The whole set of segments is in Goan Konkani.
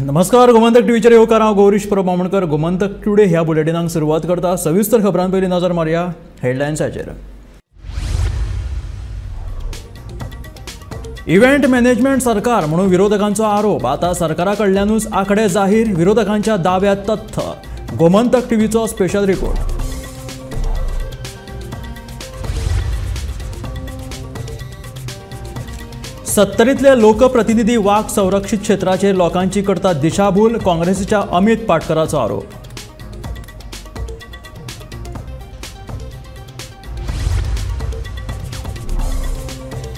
नमस्कार, गोमंतक टीव्हीचेर येवकार. हांव गौरीश प्रभू बामणकर. गोमंतक टुडे ह्या बुलेटिनाक सुरवात करता. सविस्तर खबरां पयलीं नजर मारया हेडलायन्साचेर. इव्हेंट मॅनेजमेंट सरकार म्हणून विरोधकांचो आरोप. आता सरकारा कडल्यानूच आकडे जाहीर, विरोधकांच्या दाव्यात तथ्य. गोमंतक टीव्हीचो स्पेशल रिपोर्ट. सत्तरीतले लोकप्रतिनिधी वाघ संरक्षित क्षेत्राचेर लोकांची करतात दिशाभूल, काँग्रेसीच्या अमित पाटकराचो आरोप.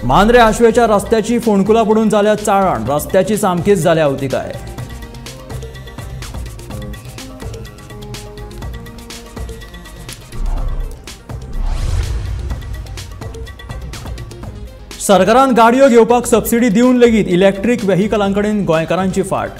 मांद्रे आशवेच्या रस्त्याची फोंडकुलां पडून जाल्या चाळण, रस्त्याची सामकीच जाल्या अवतिकाय. सरकारान गाडयो घेवपाक सबसिडी दिवन लेगीत इलेक्ट्रीक व्हेकलां कडेन गोंयकारांची फाट.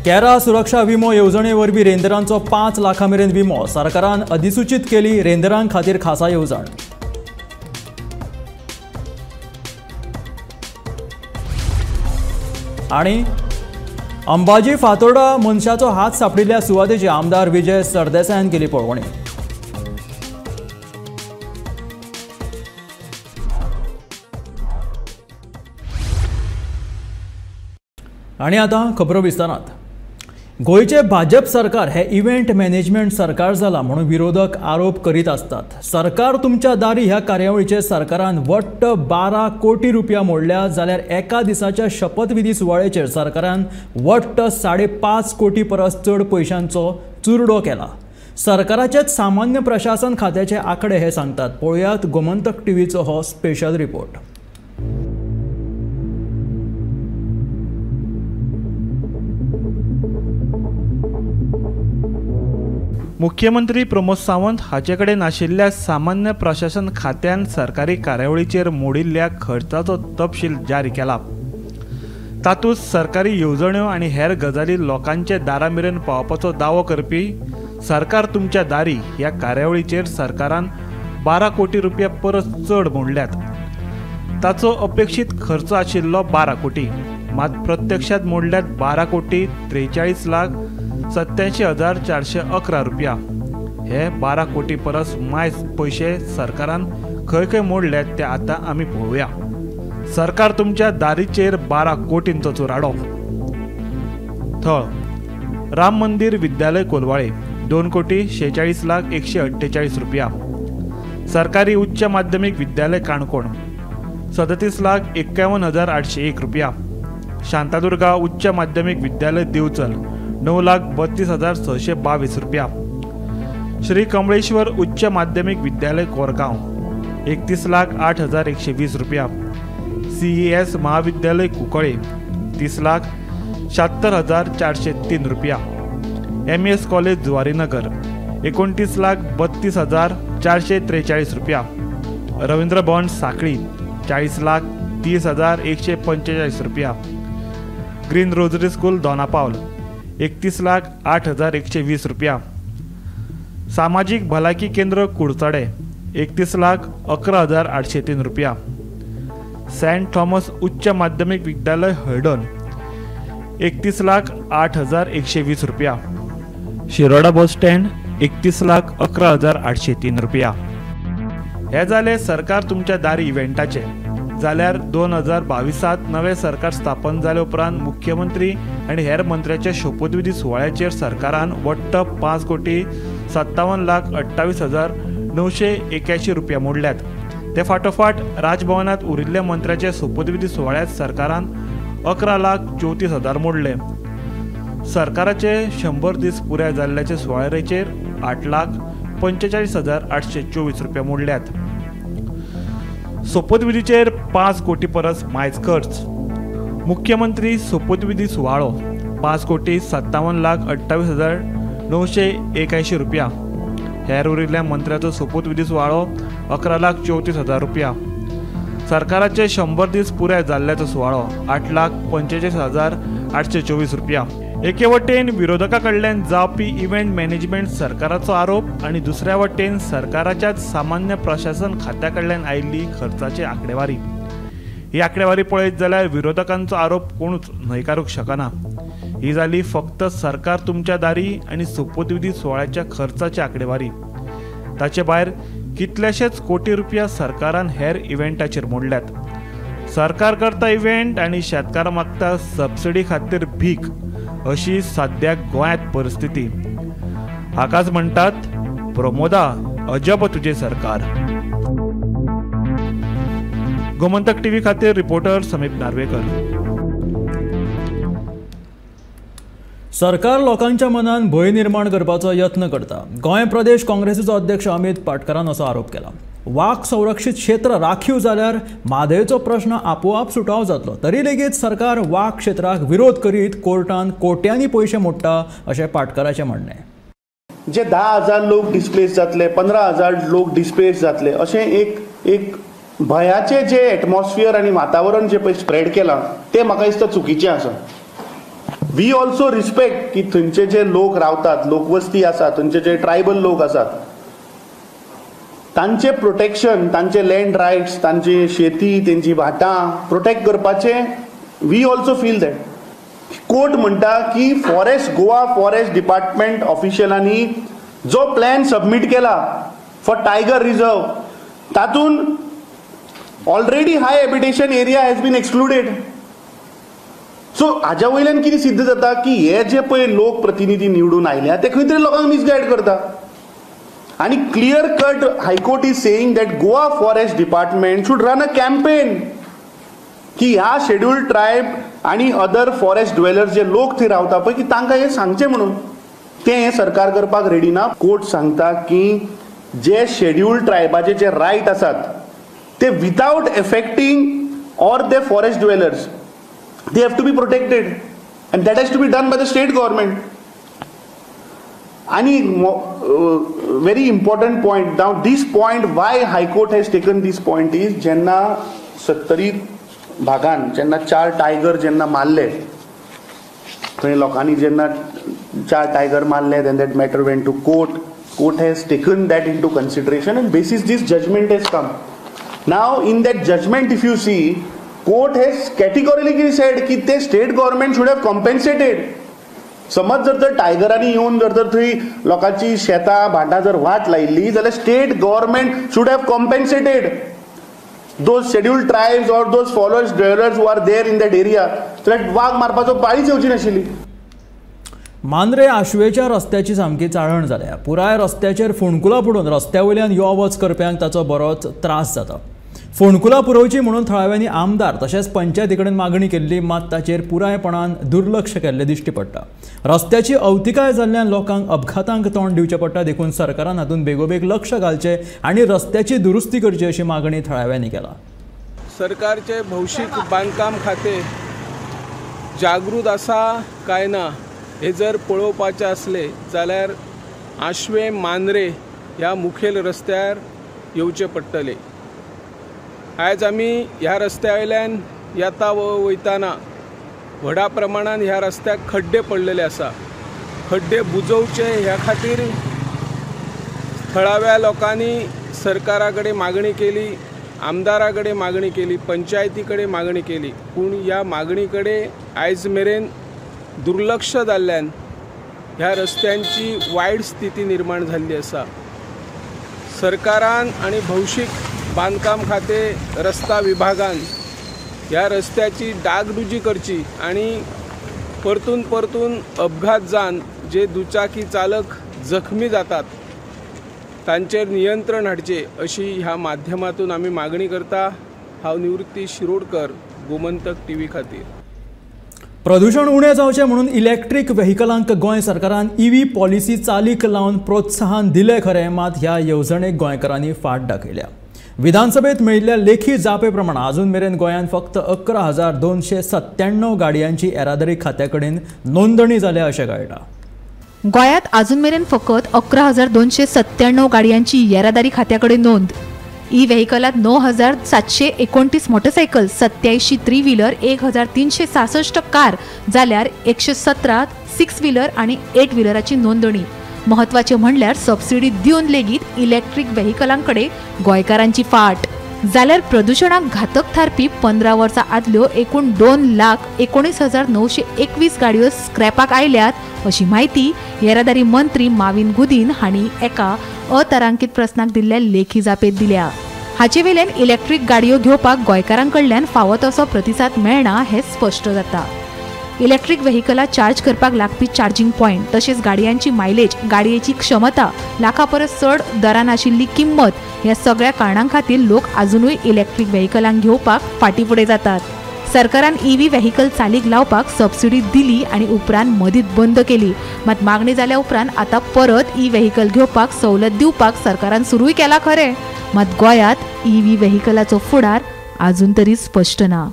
केरा सुरक्षा विमो येवजणे वरवीं रेंदेरांचो 5 लाखां मेरेन विमो, सरकारान अधिसूचीत केली रेंदेरां खातीर खासा येवजण. आनी अंबाजी फातोर्डा मनशाचो हात सांपडिल्ल्या सुवातेची आमदार विजय सरदेसायान केली पळोवणी. आनी आतां खबरो विस्तारात. गोंयचे भाजप सरकार हे इव्हेंट मॅनेजमेंट सरकार जाला म्हणून विरोधक आरोप करीत आसतात. सरकार तुमच्या दारी ह्या कार्यावळीचेर सरकारान वट्ट 12 कोटी रुपया मोडल्या, जाल्यार एका दिसाच्या शपथविधी सुवाळ्याचेर सरकारान वट्ट 5.5 कोटी परस चड पयशांचो चुरडो केला. सरकाराचेच सामान्य प्रशासन खात्याचे आंकडे हे सांगतात. पळयात गोमंतक टीव्हीचो हो स्पेशल रिपोर्ट. मुख्यमंत्री प्रमोद सावंत हाचे कडेन आशिल्ल्या सामान्य प्रशासन खात्यान सरकारी कार्यावळीचेर मोडिल्ल्या खर्चाचो तपशील जारी केला. तातूंत सरकारी येवजण्यो आनी हेर गजाली लोकांचे दारा मेरेन पावपाचो दावो करपी सरकार तुमच्या दारी ह्या कार्यावळीचेर सरकारान 12 कोटी रुपया परस चड मोडल्यात. ताचो अपेक्षीत खर्च आशिल्लो 12 कोटी, मात प्रत्यक्षात मोडल्यात 12 कोटी 43 लाख 87,411 रुपया. हे 12 कोटी परस मायज पयशे सरकारान खंय खंय मोडल्यात ते आतां आमी पळोवया. सरकार तुमच्या दारीचेर 12 कोटींचो चुराडो. थळ राम मंदिर विद्यालय कोलवाळे 2 कोटी 46 लाख 148 रुपया. सरकारी उच्च माध्यमीक विद्यालय काणकोण 37 लाख 51,801 रुपया. शांतादुर्गा उच्च माध्यमीक विद्यालय दिवचल 9 लाख 32,622 रुपया. श्री कमळेश्वर उच्च माध्यमिक विद्यालय कोरगांव 31 लाख 8,120 रुपया. CES महाविद्यालय कुंकळे 30 लाख 76,403 रुपया. MES college Zuarinagar 29 lakh 32,443 रुपया. रवींद्र भवन साखळी 40 लाख 30,145 रुपया. Green rosary school Dona Paula 31 lakh 8,120 रुपया. सामाजिक भलायकी केंद्र कुडचडे 31 लाख 11,803 रुपया. सेंट थॉमस उच्च माध्यमिक विद्यालय हळदण 31 लाख 8,120 रुपया. शिरोडा बस स्टँड 31 लाख 11,803 रुपया. हे जाले सरकार तुमच्या दारी इव्हेंटाचे. जाल्यार 2022 नवें सरकार स्थापन जाले उपरांत मुख्यमंत्री आनी हेर मंत्र्याच्या शपथविधी सुवाळ्याचेर सरकारान वट्ट 5 कोटी 57 लाख 28,981 रुपया मोडल्यात. ते फाटोफाट राजभवनात उरिल्ल्या मंत्र्याच्या शपथविधी सुवाळ्यात सरकारान 11 लाख 34,000 मोडले. सरकाराचे 100 दीस पुराय जाल्ल्याच्या सुवाळ्याचेर 8 लाख 45,824 रुपया मोडल्यात. सोपतविधीचेर 5 कोटी परस मायज खर्च. मुख्यमंत्री सोपतविधी सुवाळो 5 कोटी 57 लाख 28,981 रुपया. हेर उरिल्ल्या मंत्र्याचो सोपतविधी सुवाळो 11 लाख 34,000 रुपया. सरकाराचे 100 दीस पुराय जाल्ल्याचो सुवाळो 8 लाख 45,824 रुपया. एके वटेन विरोधकां कडल्यान जावपी इव्हेंट मॅनेजमेंट सरकाराचो आरोप आनी दुसऱ्या वटेन सरकाराच्याच सामान्य प्रशासन खात्या कडल्यान आयिल्ली खर्चाची आंकडेवारी. ही आंकडेवारी पळयत जाल्यार विरोधकांचो आरोप कोणूच न्हयकारूंक शकना. ही जाली फक्त सरकार तुमच्या दारी आनी सोपूतविधी सुवाळ्याच्या खर्चाची आंकडेवारी. ताचे भायर कितलेशेच कोटी रुपया सरकारान हेर इव्हेंटाचेर मोडल्यात. सरकार करता इव्हेंट आनी शेतकारां मागता सबसिडी खातीर भीक, अशी सद्याक गोंयांत परिस्थिती. हाकाच म्हणटात प्रमोदा अजब तुझे सरकार. गोमंतक टीव्ही खातीर रिपोर्टर समीप नार्वेकर. सरकार लोकांच्या मनान भंय निर्माण करपाचो यत्न करता. गोंय प्रदेश काँग्रेसीचो अध्यक्ष अमित पाटकरान असो आरोप केला. वाग संरक्षित क्षेत्र राखीव जाल्यार म्हादयचो प्रश्न आपोआप सुटाव जातलो, तरी लेगीत सरकार वाग क्षेत्राक विरोध करीत कोर्टान कोट्यांनी पयशे मोडटा अशें पाटकराचें म्हणणें. जे 10,000 लोक डिस्प्लेस जातले, 15,000 लोक डिस्प्लेस जातले अशें एक एक भयाचें जे एटमॉस्फियर आनी वातावरण जे पळय स्प्रेड केलां तें म्हाका दिसता चुकीचें आसा. We also respect की थंयचे जे लोक रावतात, लोकवस्ती आसा, थंयचे जे ट्रायबल लोक आसात तांचे प्रोटेक्शन, तांचे लँड रायट्स, तांची शेती, तेंची भाटां प्रोटेक्ट करपाचें we also feel that. Court म्हणटा की फॉरेस्ट, गोवा फॉरेस्ट डिपार्टमेंट ऑफिशियलांनी जो प्लॅन सबमीट केला फॉर टायगर रिजर्व तातूंत already high habitation area has been excluded. So हाज्या वयल्यान कितें सिद्ध जाता की हे जे पळय लोक प्रतिनिधी निवडून आयल्या ते खंय तरी लोकांक मिसगायड करता. आनी clear cut high court is saying that Goa forest department should run a campaign की ह्या शेड्युल्ड ट्रायब आनी अदर फॉरेस्ट ड्वेलर्स जे लोक थंय रावता पळय की तांकां हें सांगचें म्हणून. तें हें सरकार करपाक रेडी ना. कोर्ट सांगता की जे शेड्युल्ड ट्रायबाचे जे रायट आसात ते without affecting or the forest dwellers they have to be protected and that has to be done by the state government. And very important point now, this point why high court has taken this point is जेन्ना 70 भागान जेन्ना 4 टायगर जेन्ना मारले थंय लोकांनी जेन्ना 4 टायगर मारले then that matter went to court. Court has taken that into consideration and basis this judgment has come. Now in that judgment if you see, court has categorically said की ते state government should have compensated. समज जर तर टायगरांनी येवन जर तर थंय लोकांची शेतां भाटां जर वाट लायिल्ली जाल्यार state government should have compensated those scheduled tribes or those forest dwellers who are there in that area. जाल्यार वाग मारपाचो पाळीच येवची नाशिल्ली. मांद्रे आशवेच्या रस्त्याची सामकी चाळण जाल्या. पुराय रस्त्याचेर फोंडकुलां पडून रस्त्या वयल्यान यो वच करप्यांक ताचो बरोच त्रास जाता. फोंडकुलां पुरोवची म्हणून थळाव्यांनी आमदार तशेंच पंचायती कडेन मागणी केल्ली, मात ताचेर पुरायपणान दुर्लक्ष केल्लें दिश्टी पडटा. रस्त्याची अवतिकाय जाल्ल्यान लोकांक अपघातांक तोंड दिवचें पडटा, देखून सरकारान हातूंत बेगोबेग लक्ष घालचें आनी रस्त्याची दुरुस्ती करची अशी मागणी थळाव्यांनी केला. सरकारचे भौशीक बांदकाम खातें जागृत आसा काय ना हे जर पळोवपाचें आसलें जाल्यार आशवे मांद्रे ह्या मुखेल रस्त्यार येवचें पडटलें. आयज आमी ह्या रस्त्या वयल्यान येता वयताना व्हडा प्रमाणान ह्या रस्त्याक खड्डे पडलेले आसा. खड्डे बुजोवचे ह्या खातीर थळाव्या लोकांनी सरकारा कडेन मागणी केली, आमदारा कडेन मागणी केली, पंचायती कडेन मागणी केली, पूण ह्या मागणी कडेन आयज मेरेन दुर्लक्ष जाल्ल्यान ह्या रस्त्यांची वायट स्थिती निर्माण जाल्ली आसा. सरकारान आनी भौशीक बांदकाम खातें रस्ता विभागान ह्या रस्त्याची डागडुजी करची आनी परतून परतून अपघात जावन जे दुचाकी चालक जखमी जातात तांचेर नियंत्रण हाडचें अशी ह्या माध्यमातून आमी मागणी करता. हांव निवृत्ती शिरोडकर, गोमंतक टीव्ही खातीर. प्रदूषण उणें जावचें म्हणून इलेक्ट्रीक व्हेकलांक गोंय सरकारान ईव्ही पॉलिसी चालीक लावन प्रोत्साहन दिलें खरें, मात ह्या येवजणेक गोंयकारांनी फाट दाखयल्या. विधानसभेत मेळिल्ल्या लेखी जापे प्रमाण अजून मेरेन गोंयांत फक्त 11,297 गाडयांची येरादारी खात्या कडेन नोंदणी जाल्या अशें कळटा. गोंयांत अजून मेरेन फकत 11,297 गाडयांची येरादारी खात्या कडेन नोंद. ई व्हेकलात 9,729 मोटरसायकल, 87 थ्री व्हीलर, 1,366 कार जाल्यार 117 सिक्स व्हीलर आनी 8 व्हीलराची नोंदणी. म्हत्वाचें म्हणल्यार सबसिडी दिवन लेगीत इलेक्ट्रीक व्हेकलां कडेन गोंयकारांची फाट. जाल्यार प्रदुशणाक घातक थारपी 15 वर्सां आदल्यो एकूण 2,19,921 गाडयो स्क्रॅपाक आयल्यात अशी म्हायती येरादारी मंत्री माविन गुदीन हांणी एका अतारांकीत प्रस्नाक दिल्ल्या लेखी जापेत दिल्या. हाचे वेल्यान इलेक्ट्रीक गाडयो घेवपाक गोंयकारां कडल्यान फावो तसो प्रतिसाद मेळना हें स्पश्ट जाता. इलेक्ट्रीक व्हेकलां चार्ज करपाक लागपी चार्जिंग पॉयंट तशेंच गाडयांची मायलेज, गाडयेची क्षमता, लाखा परस चड दरान आशिल्ली किंमत ह्या सगळ्या कारणां खातीर लोक आजुनूय इलेक्ट्रीक व्हेकलां घेवपाक फाटीं फुडें जातात. सरकारान ईव्ही व्हेकल चालीक लावपाक सबसिडी दिली आनी उपरांत मदींत बंद केली. मात मागणी जाल्या उपरांत आतां परत ई व्हेकल घेवपाक सवलत दिवपाक सरकारान सुरूय केला खरें, मात गोंयांत ईव्ही व्हेकलाचो फुडार आजून तरी स्पश्ट ना.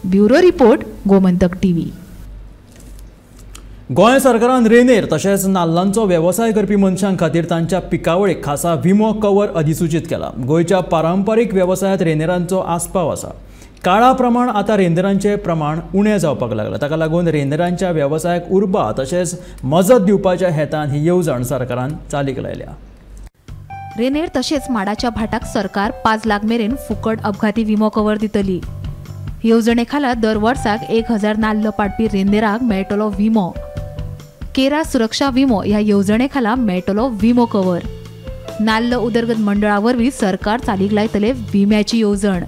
Bureau report, Gomantak TV. Goa सरकारान रेनेर तशेंच नाल्लांचो वेवसाय करपी मनशां खातीर तांच्या पिकावळीक खासा विमो कवर अधिसूचीत केला. गोंयच्या पारंपारीक वेवसायांत रेनेरांचो आस्पाव आसा. काळा प्रमाण आतां रेंदेरांचें प्रमाण उणें जावपाक लागलां. ताका लागून रेंदेरांच्या वेवसायाक उर्बा तशेंच मजत दिवपाच्या हेतान ही येवजण सरकारान चालीक लायल्या. रेनेर तशेंच माडाच्या भाटाक सरकार 5 लाख मेरेन फुकट अपघाती विमो कवर दितली. येवजणे खाला दर वर्साक 1,000 नाल्ल पाडपी रेंदेराक मेळटलो विमो. केरा सुरक्षा विमो ह्या येवजणे खाला मेळटलो विमो कवर. नाल्ल उदरगत मंडळा वरवीं सरकार चालीक लायतले विम्याची येवजण.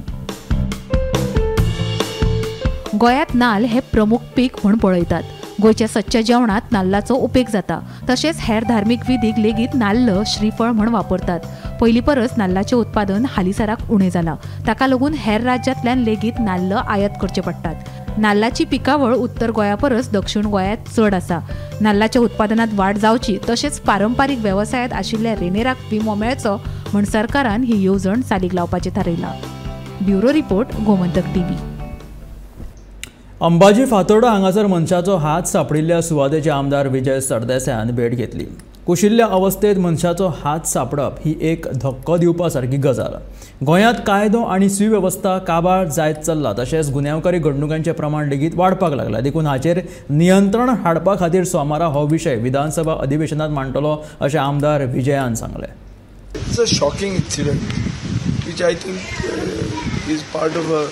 गोंयांत नाल्ल हे प्रमुख पीक म्हूण पळयतात. गोंयच्या सच्च्या जेवणांत नाल्लाचो उपेग जाता. तशेंच हेर धार्मीक विधीक लेगीत नाल्ल श्रीफळ म्हूण वापरतात. पयलीं परस नाल्लाचें उत्पादन हालींसराक उणें जालां. ताका लागून हेर राज्यांतल्यान लेगीत नाल्ल आयात करचे पडटात. नाल्लाची पिकावळ उत्तर गोंया परस दक्षिण गोंयांत चड आसा. नाल्लाच्या उत्पादनांत वाड जावची तशेंच पारंपारीक वेवसायांत आशिल्ल्या रेनेराक विमो मेळचो म्हूण सरकारान ही येवजण चालीक लावपाचें थारायलां. Bureau report, Gomantak TV. Ambaji Fatorda हांगासर मनशाचो हात सांपडिल्ल्या सुवातेचे आमदार विजय सरदेसायान भेट घेतली. कुशिल्ल्या अवस्थेत मनशाचो हात सांपडप ही एक धक्को दिवपा सारकी गजाल. गोंयांत कायदो आनी सुवेवस्था काबार जायत चल्ला तशेंच गुन्यांवकारी घडणुकांचें प्रमाण लेगीत वाडपाक लागलां. देखून हाचेर नियंत्रण हाडपा खातीर सोमारा हो विशय विधानसभा अधिवेशनात मांडटलो अशें आमदार विजयान सांगलें. It's a shocking incident which I think is part of a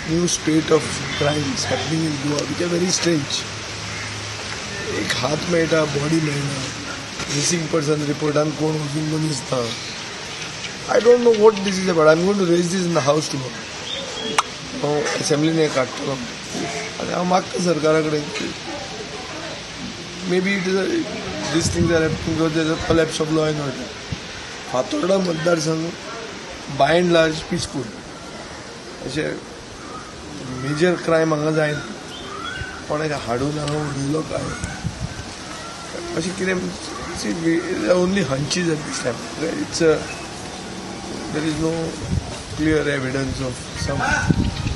new state of crimes happening in Goa, which are very strange. एक हात मेळटा, बॉडी मेळना, मिसिंग पर्सन रिपोर्टान कोण वचून मनीस ना. I don't know what this is about. I am going to raise this in the house tomorrow. हांव एसेंब्लीन हें काडटलो आनी हांव मागता सरकारा कडेन may be it is these things are happening because there is a collapse of law and order. Fatorda मतदारसंघ बाय अँड लार्ज पिसफूल, अशें मेजर क्रायम हांगा जायना. कोणाक हाडून हांगा उडयलो काय अशें कितें only hunches at this time. It's there is no clear evidence of some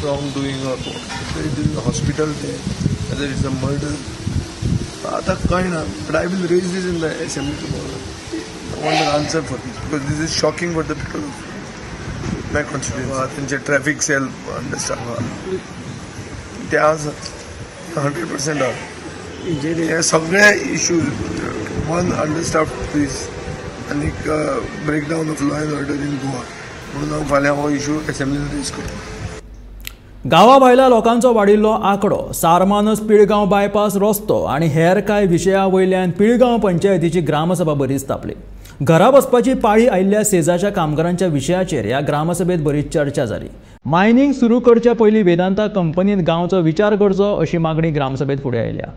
wrong doing or it is hospital there, whether it's a murder आतां कळना. But I will raise this in the assembly tomorrow. I want an answer for this because this is shocking for the people of my constituency. तेंचे ट्रॅफिक सेल अंडरस्टँड ते आसा 100% आसा. हे सगळे इश्यूज, वन अंडरस्टाफ पुलीस आनी breakdown of law and order in Goa, म्हणून हांव फाल्यां हो इशू एसेंब्लीन रेज करतलो. गांवा भायल्या लोकांचो वाडिल्लो आंकडो, सारमानस पिळगांव बायपास रस्तो आनी हेर कांय विशया वयल्यान पिळगांव पंचायतीची ग्रामसभा बरीच तापली. घरा बसपाची पाळी आयिल्ल्या सेजाच्या कामगारांच्या विशयाचेर ह्या ग्रामसभेत बरीच चर्चा जाली. मायनिंग सुरू करच्या पयलीं वेदांता कंपनीन गांवचो विचार करचो अशी मागणी ग्रामसभेत फुडें आयल्या.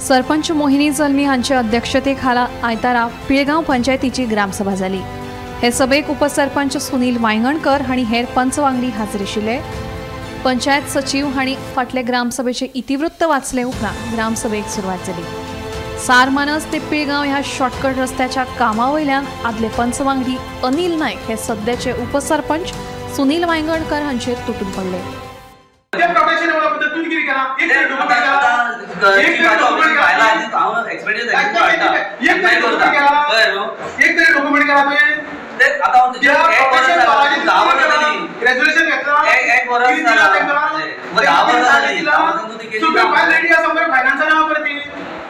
सरपंच मोहिनी जल्मी हांचे अध्यक्षतेखाला आयतारा पिळगांव पंचायतीची ग्रामसभा जाली. हे सभेक उपसरपंच सुनील वायंगणकर हांणी हेर पंच वांगडी हाजीर आशिल्ले. पंचायत सचीव हांणी फाटले ग्रामसभेचे इतिवृत्त वाचले उपरांत ग्रामसभेक सुरवात जाली. सारमानस ते पिळगांव ह्या शॉर्टकट रस्त्याच्या कामावयल्यान आदले पंच वांगडी अनिल नायक हे सध्याचे उपसरपंच सुनील वायंगणकर हांचेर तुटून पडले.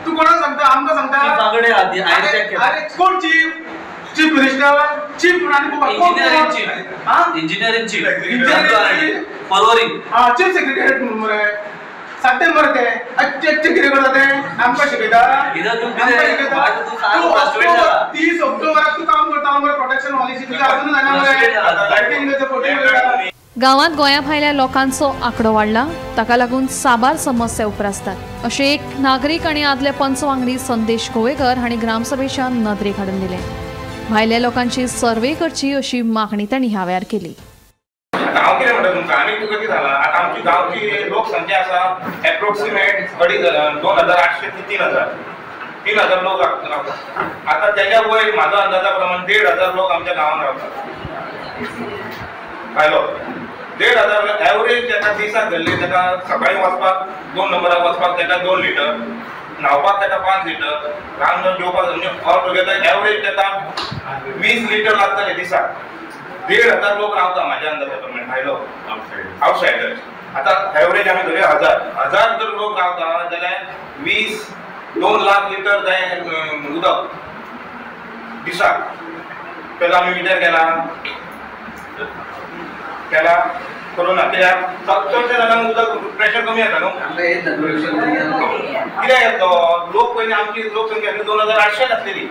तू कोणाला सांगता? आमकां सांगता? अरे कोण chief? Chief minister, chief engineer in chief, chief secretary मरे सांगते मरे ते कितें करता ते आमकां शिकयता. 30 ऑक्टोबराक तूं काम करता मरे प्रोटेक्शन पॉलिसी तुझ्या अजून जायना मरे. गांवांत गोंया भायल्या लोकांचो आंकडो वाडला, ताका लागून साबार समस्या उप्रासतात अशें एक नागरीक आनी आदले पंच वांगडी संदेश गोवेकर हांणी ग्रामसभेच्या नदरेक हाडून दिलें. भायल्या लोकांची सर्वे करची अशी मागणी तांणी ह्या वेळार केली. हांव कितें म्हणटा तुमकां, आमी तुका कितें जाला, आतां आमची गांवची लोकसंख्या आसा एप्रोक्सिमेट 2800 ते 3000, 3000 लोक रावतात. आतां तेज्या वयर म्हाजो अंदाजा प्रमाण 1500 लोक आमच्या गांवांत रावतात. भायलो 1500 एवरेज ताका दिसाक धरले, ताका सकाळीं वचपाक 2 नंबराक वचपाक ताका 2 लिटर, न्हांवपाक ताका 5 लिटर, रांदून जेवपाक म्हणजे ऑल टुगेदर एवरेज ताका 20 लिटर लागतले दिसाक. 1500 लोक रावता म्हाज्या अंदाजा प्रमाणे भायलो आवटसायडर्स. आतां एवरेज आमी धरुया 1000 जर लोक रावता जाल्यार 20 2 लाख लिटर जाय उदक दिसाक. तेजो आमी विचार केला केला करूं ना, कित्याक चडशे जाणांक उदक प्रेशर कमी येता न्हू. कित्याक येतलो लोक? पयलीं आमची लोकसंख्या 2800 आसलेली,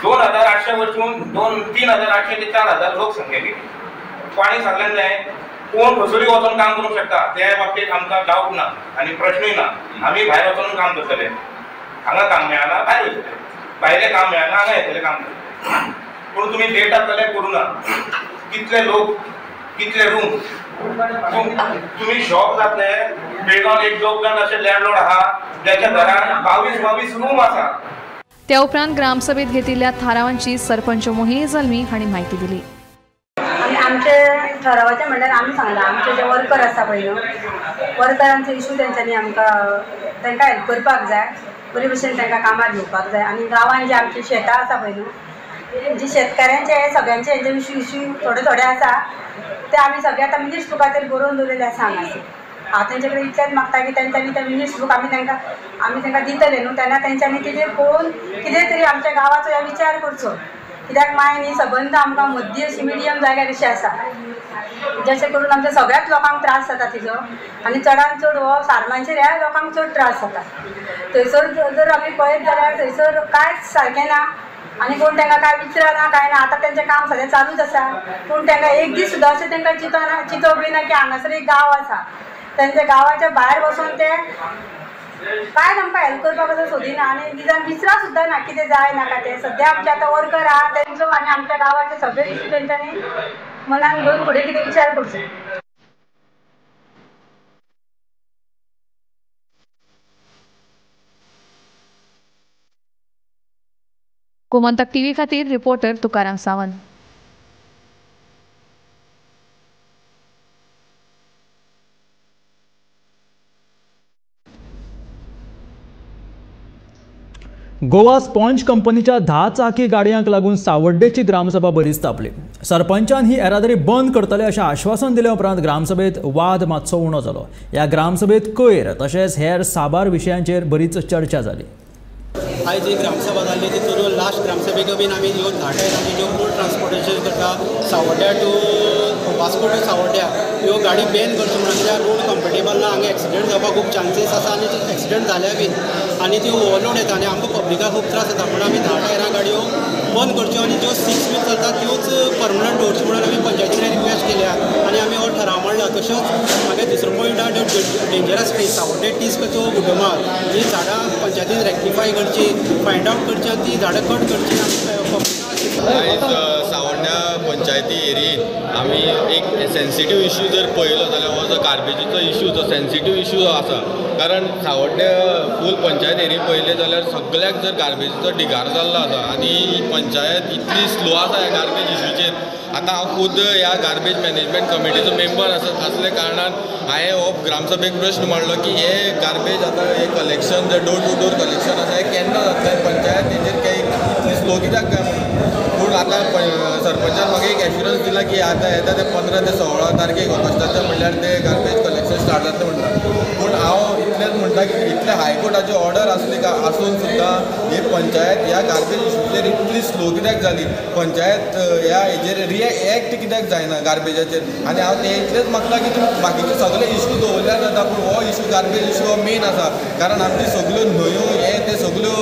2800 वचून 3800 ते 4000 लोकसंख्या गेली. पाणी सगळ्यांक जाय, कोण खंयसरूय वचून काम करूंक शकता त्या बाबतींत आमकां डावट ना आनी प्रश्नूय ना. आमी भायर वचून काम करतले, हांगा काम मेळना भायर वयतले, भायलें काम मेळना हांगा येतले काम करतले. पूण तुमी डेटा कलेक्ट करूं ना, कितले लोक कितले रूम. तुमी शॉक जातले, बेळगांव एक दोग जाण अशे लँडलॉर्ड आहा ज्याच्या घरान 22-22 रूम आसा. त्या उपरांत ग्रामसभेत घेतिल्ल्या थारावांची सरपंच मोहिनी जल्मी हांणी म्हायती दिली. आमचे ठरावाचे म्हणल्यार आमी सांगलां, आमचे जे वर्कर आसा पळय न्हू, वर्करांचो इशू तेंच्यांनी आमकां तांकां हेल्प करपाक जाय, बरे भशेन तांकां कामार घेवपाक जाय. आनी गांवांत जी आमची शेतां आसा पळय न्हू, जी शेतकाऱ्यांचे हे सगळ्यांचे हेंचे इशू इशू थोडे थोडे आसा, ते आमी सगळे आतां मिनिट्स बुकाचेर बरोवन दवरिल्ले आसा हांगासर. हांव तेंचे कडेन इतलेंच मागता की तेंच्यांनी ते मिनिट्स बूक आमी तांकां दितले न्हू, तेन्ना तेंच्यांनी तेजेर पळोवन कितें तरी आमच्या गांवाचो ह्या विचार करचो. कित्याक माय न्ही सबंद आमकां मद्दी अशी मिडियम जाग्यार अशी आसा, जशें करून आमच्या सगळ्याच लोकांक त्रास जाता तिजो, आनी चडान चड हो सारमांचेर ह्या लोकांक चड त्रास जाता. थंयसर जर आमी पळयत जाल्यार थंयसर कांयच सारकें ना आनी कोण तांकां कांय विचारना कांय ना. आतां तेंचें काम सगळें चालूच आसा, पूण तांकां एक दीस सुद्दां अशें तांकां चिंतना चिंतप बी ना की हांगासर एक गांव आसा, तेंच्या गांवाच्या भायर वचून ते कांयच आमकां हेल्प करपाक असो सोदिना आनी निदान विचरा सुद्दां ना कितें जाय नाका तें. सद्या आमचे आतां वर्कर आहा तेंचो आनी आमच्या गांवाचे सगळे इशू तेंच्यांनी मनान घेवन फुडें कितें विचार करचो. गोमंतक टीव्ही खातीर रिपोर्टर तुकाराम सावंत. गोवा स्पॉन्ज कंपनीच्या 10 चाकी गाडयांक लागून सावड्डेची ग्रामसभा बरीच तापली. सरपंचान ही येरादारी बंद करतले अशें आश्वासन दिले उपरांत ग्रामसभेत वाद मातसो उणो जालो. ह्या ग्रामसभेत कोयर तशेंच हेर साबार विशयांचेर बरीच चर्चा जाली. आयज जी ग्रामसभा जाल्ली तितून लास्ट ग्रामसभेक बीन आमी ह्यो 10 टायरांची ज्यो रोड ट्रान्सपोर्टेशन करता सावड्ड्या टू वास्को टू सावड्ड्या ह्यो गाडी बॅन करच्यो म्हणून, कित्याक रोड कम्फर्टेबल ना, हांगा एक्सिडंट जावपाक खूब चान्सीस आसा आनी एक्सिडंट जाल्या बीन आनी त्यो ओवरलोड येता आनी आमकां पब्लिकाक खूब त्रास जाता. म्हणून आमी 10 टायरां गाडयो बंद करच्यो आनी ज्यो 6 वील चलता त्योच परमनंट दवरच्यो म्हणून आमी पंचायती कडेन रिक्वेस्ट केल्या आनी आमी हो ठराव मांडला. तशेंच मागीर दुसरो पॉयंट आहा डेंजरस ट्रीज, सावड्डे ट्रीज त्यो गुड्डमार ही झाडां पंचायतीन रेक्टिफाय करची, फायंड आवट करची आनी ती झाडां कट करची. आयज सावड्ड्या पंचायती एरियेंत आमी एक सेन्सिटीव इश्यू जर पळयलो जाल्यार हो जो गार्बेजीचो इश्यू जो सेन्सिटीव इश्यू आसा, कारण सावड्डे फूल पंचायत एरिया पळयलें जाल्यार सगळ्याक जर गार्बेजीचो ढिगार जाल्लो आसा आनी पंचायत इतली स्लो आसा ह्या गार्बेज इश्यूचेर. आतां हांव खुद ह्या गार्बेज मॅनेजमेंट कमिटीचो मेंबर आसल्या कारणान हांवें हो ग्रामसभेक प्रश्न मांडलो की हे गार्बेज आतां हे कलेक्शन जे डोर टू डोर कलेक्शन आसा हें केन्ना जातलें, पंचायत हेजेर काय इतली स्लो कित्याक काय म्हणून. पूण आतां सरपंचान म्हाका एक एश्युरन्स दिला की आतां येता ते 15 ते 16 तारखेक ऑगस्टाच्या म्हणल्यार ते गार्बेज कलेक्शन स्टार्ट जातलें म्हणटा. पूण हांव इतलेंच म्हणटा की इतले हायकोर्टाची ऑर्डर आसली आसून सुद्दां ही पंचायत ह्या गार्बेज इश्यूचेर इतली स्लो कित्याक जाली, पंचायत ह्या हेजेर रिएक्ट कित्याक जायना गार्बेजाचेर. आनी हांव तें इतलेंच मागता की तुमी बाकीचे सगळे इश्यू दवरल्यार जाता, पूण हो इश्यू गार्बेज इश्यू हो मेन आसा, कारण आमची सगळ्यो न्हंयो हे ते सगळ्यो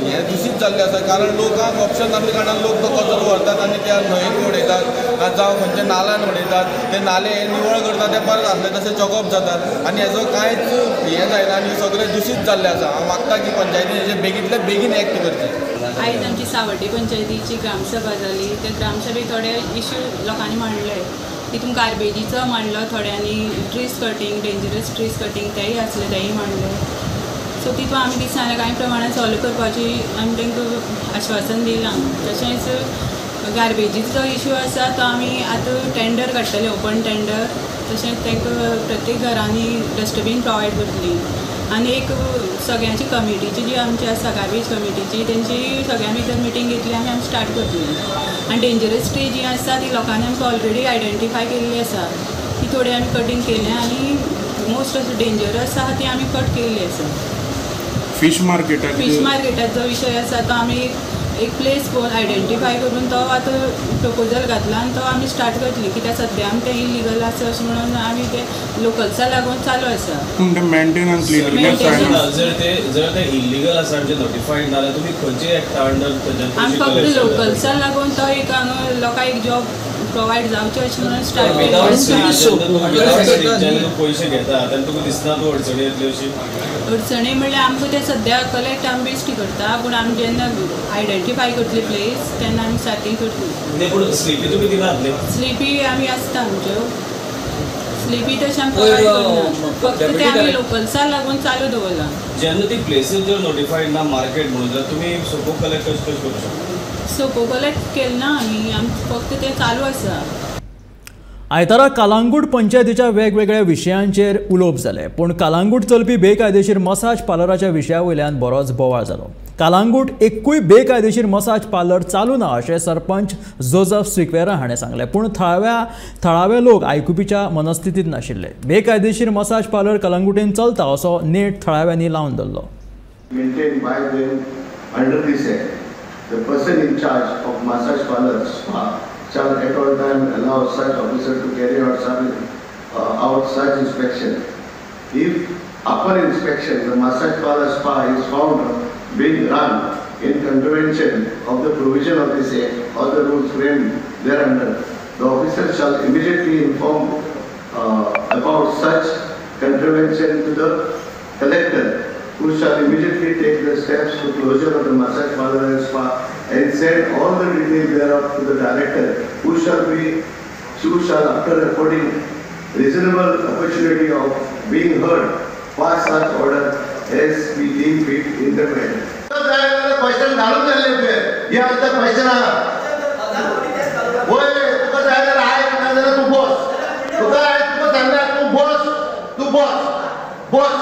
हे दुशीत जाल्ले आसा, कारण लोकांक ऑप्शन नासल्या कारणान लोक तो कचरो व्हरतात आनी त्या न्हंयेक उडयतात जावं खंयच्या नाल्यान उडयतात, ते नाले हे निवळ करतात ते परत आसले तशें चॉकअप जातात आनी हेजो कांयच हें जायना आनी सगळें दुशीत जाल्लें आसा. हांव मागता की पंचायतीन हेजेर बेगींतल्या बेगीन एक्ट करचें. आयज आमची सावड्डे पंचायतीची ग्रामसभा जाली. त्या ग्रामसभेक थोडे इश्यू लोकांनी मांडले, तितून गार्बेजीचो मांडलो, थोड्यांनी trees cutting, dangerous trees cutting तेय आसले तेय मांडले. सो तितून आमी कितें सांगलें कांय प्रमाणान सॉल्व करपाची आमी तांकां आश्वासन दिलां. तशेंच गार्बेजीचो इश्यू आसा तो आमी आतां टेंडर काडटले, ओपन टेंडर. तशेंच तांकां प्रत्येक घरांनी डस्टबीन प्रोवायड करतली आनी एक सगळ्यांची कमिटीची जी आमची आसा गार्बेज कमिटीची तेंची सगळ्यां भितर मिटींग घेतली आनी आमी स्टार्ट करतली. आनी डेंजरस ट्री जी आसा ती लोकांनी आमकां ऑलरेडी आयडेंटिफाय केल्ली आसा, ती थोडी आमी कटींग केल्या आनी मोस्ट ऑफ डेंजरस आसा ती आमी कट केल्ली आसा. फिश मार्केटाचो फिश मार्केटाचो विशय आसा तो आमी एक प्लेस पळोवन आयडेंटिफाय करून तो आतां प्रपोजल घातला आनी तो आमी स्टार्ट करतली, कित्याक सद्या आमी तें इलिगल आसा अशें म्हणून आमी ते लोकल्सा लागून चालू आसा. पूण तें मेंटेनन्स जर ते इलिगल आसा म्हणजे नोटिफायड ना जाल्यार तुमी खंयचे एक्टा अंडर आमी फक्त लोकल्सा लागून तो एक हांगा लोकांक एक जॉब प्रोवायड जावचें अशें म्हणून स्टार्ट केलें. पयशे घेता तेन्ना तुका दिसना तूं अडचणी येतली अशी? अडचणी म्हणल्यार आमकां तें सद्या कलेक्ट आमी बेश्टी करता, पूण आमी जेन्ना आयडेंटिफाय करतली प्लेस तेन्ना आमी सारकी करतली. न्ही पूण स्लिपी तुमी दिनात न्ही? स्लिपी आमी आसता आमच्यो, स्लिपी तशें आमी प्रोवायड करना, फक्त तें आमी लोकल्सा लागून चालू दवरलां. जेन्ना ती प्लेसीस जर नोटिफायड ना मार्केट म्हणून जाल्यार तुमी सोपो कलेक्ट कशें कशें करूं शकता? सोपो कलेक्ट केलें ना आमी, आमी फक्त तें चालू आसा. आयतारा कालांगूट पंचायतीच्या वेगवेगळ्या विशयांचेर उलोवप जालें, पूण कालांगूट चलपी बेकायदेशीर मसाज पार्लराच्या विशया वयल्यान बरोच बोवाळ जालो. कालांगूट एकूय बेकायदेशीर मसाज पार्लर चालू ना अशें सरपंच जोजफ सिक्वेरा हाणें सांगलें, पूण थळावे लोक आयकुपीच्या मनस्थितींत नाशिल्ले. बेकायदेशीर मसाज पार्लर कलंगुटेन चलता असो नेट थळाव्यांनी लावन धरलो. Maintained by them under this act, the person in charge of massage parlor spa shall at all time allow such officer to carry out such inspection. If upon inspection the massage parlor spa is found being run in contravention of the provision of this act or the rules framed thereunder, the officer shall immediately inform about such contravention to the collector, who shall immediately take the steps to closure of the massage parlor and spa and send all the details thereof to the director, who shall after affording reasonable opportunity of being heard, pass such order as we deem fit in the matter. Question घालून जाल्ले हे आमचं क्वेश्चन आहा. वय तुका जाय जाल्यार आयक, ना जाल्यार तूं बस. तुका आयक, तुका सांगता तूं बस, तूं बस बस.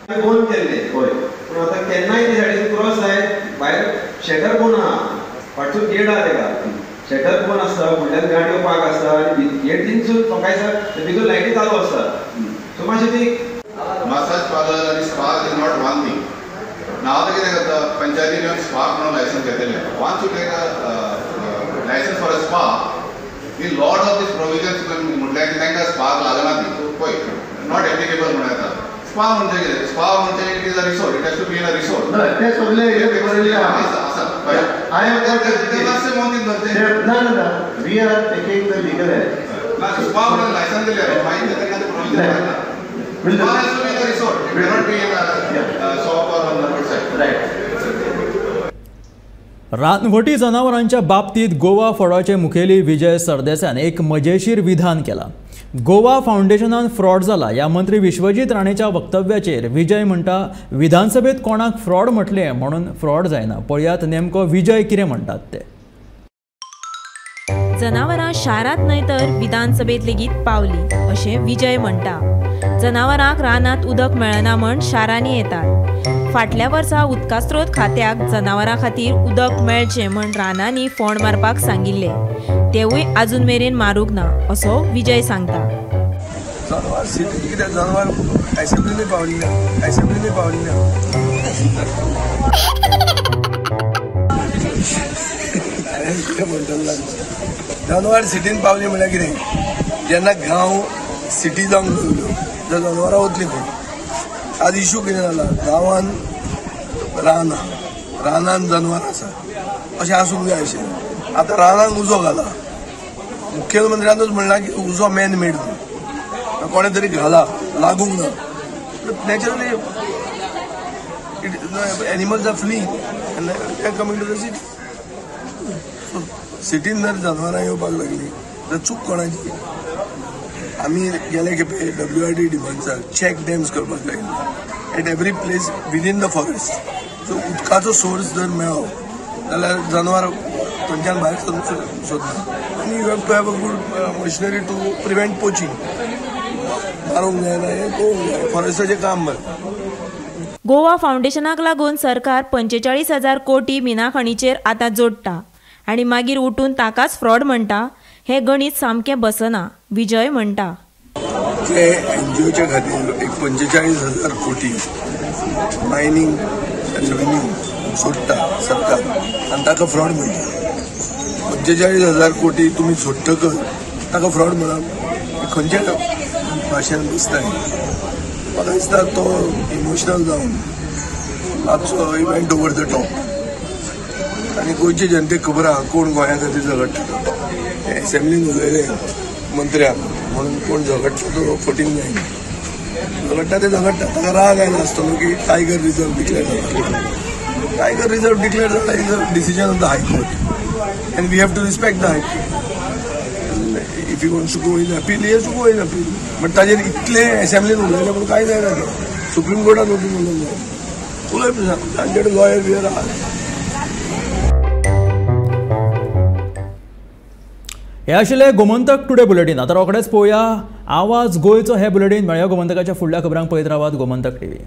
बंद केल्ले हय, पूण आतां केन्नाय ते सायडीन क्रॉस जायत भायर शटर बंद आहा, फाटसून गेट आहा तेका, शटर बंद आसता, फुडल्यान गाडयो पार्क आसता आनी गेट थिंगसून म्हाका दिसता भितर लायटी चालू आसता. सो मातशें ती मसाज पार्लर आनी spa is not one thing. ना आतां कितें करता पंचायतीन येवन स्पा म्हणून लायसन्स घेतलें. Once you take a licence for a spa, the lot of these provisions म्हटल्यार की तांकां स्पाक लागना ती पळय not applicable म्हणून येता. स्पा म्हणजे कितें? स्पा म्हणजे it is a resort, it has to be in a resort. ते सगळे आसा ना ना we are taking the legal help. ना स्पा म्हणून लायसन्स दिलें मागीर तांकां ते प्रोविजन लागना. Spa has to be in a resort, it cannot be in a shop or on the roadside. Right. रानवटी जनावरांच्या बाबतीत गोवा फ्रॉडाचे मुखेली विजय सरदेसायान एक मजेशीर विधान केलां. गोवा फावंडेशनान फ्रॉड जाला ह्या मंत्री विश्वजीत राणेच्या वक्तव्याचेर विजय म्हणटा विधानसभेत कोणाक फ्रॉड म्हटलें म्हणून फ्रॉड जायना. पळयात नेमको विजय कितें म्हणटात ते. जनावरां शारांत न्हय तर विधानसभेत लेगीत पावली अशें विजय म्हणटा. जनावरांक रानांत उदक मेळना म्हण शारांनी येतात. फाटल्या वर्सा उदका स्रोत खात्याक जनावरां खातीर उदक मेळचें म्हण रानांनी फोंड मारपाक सांगिल्ले, तेवूय आजून मेरेन मारूंक ना असो विजय सांगता. जनावर सिटी कित्याक जनावर एसेंब्लीनी पावली ना, एसेंब्लीनी पावली ना. जनावर सिटीन पावली म्हणल्यार कितें, जेन्ना गांव सिटी जावंक लागल्यो जाल्यार जनावरां वतलीं खंय. आज इशू कितें जाला, गांवान रान आहा, रानान जनावर आसा अशें आसूंक जाय अशें. आतां रानान उजो घाला, मुखेलमंत्र्यानूच म्हणलां की उजो मॅन मेड, कोणें तरी घाला, लागूंक ना. Naturally animals are fleeing and they are coming to the city. सिटीन जर जनावरां येवपाक लागली तर चूक कोणाची. आमी गेले खेपे WID डिमांड्साक चॅक डॅम्स करपाक लायिल्ले at every place within the forest. So उदकाचो सोर्स जर मेळ्ळो जाल्यार जनावर थंयच्यान भायर सरूंक सोदना. आनी you have to have a good machinery to prevent poaching. मारूंक जायना हें पळोवंक जाय, फॉरेस्टाचें काम मरे. गोवा फावंडेशनाक लागून सरकार 45,000 कोटी मिनाखणीचेर आतां जोडटा आनी मागीर उठून ताकाच फ्रॉड म्हणटा, हें गणीत सामकें बसना विजय म्हणटा. ते एनजीओच्या खातीर एक 45,000 कोटी मायनींग रेव्हेन्यू सोडटा सरकार आनी ताका फ्रॉड म्हणटा. 45,000 कोटी तुमी सोडटकच ताका फ्रॉड म्हणप खंयच्या भाशेन बसता. म्हाका दिसता तो इमोशनल जावन मातसो इव्हेंट ओवर the top. आनी गोंयचे जनतेक खबर आहा कोण गोंया खातीर झगडटा. एसेंब्लीन उलयलें मंत्र्याक म्हणून कोण झगडटा तो फटींग जायना, झगडटा ते झगडटा. ताका राग आयला आसतलो की टायगर रिजर्व डिक्लेअर जाला. टायगर रिजर्व डिक्लेअर जाला is a decision of the high court and we have to respect the high court. If you wants to go in appeal, he has to go in appeal. But ताजेर इतलें एसेंब्लीन उलयलें म्हणून कांय जायना, तें सुप्रीम कोर्टान वचून उलोवंक जाय. उलय तांचे कडेन लॉयर बियर आहा. हे आशिल्लें गोमंतक टुडे बुलेटीन. आतां रोखडेच पळोवया आवाज गोंयचो हे बुलेटीन. मेळया गोमंतकाच्या फुडल्या खबरांक. पळयत रावात गोमंतक टीव्ही.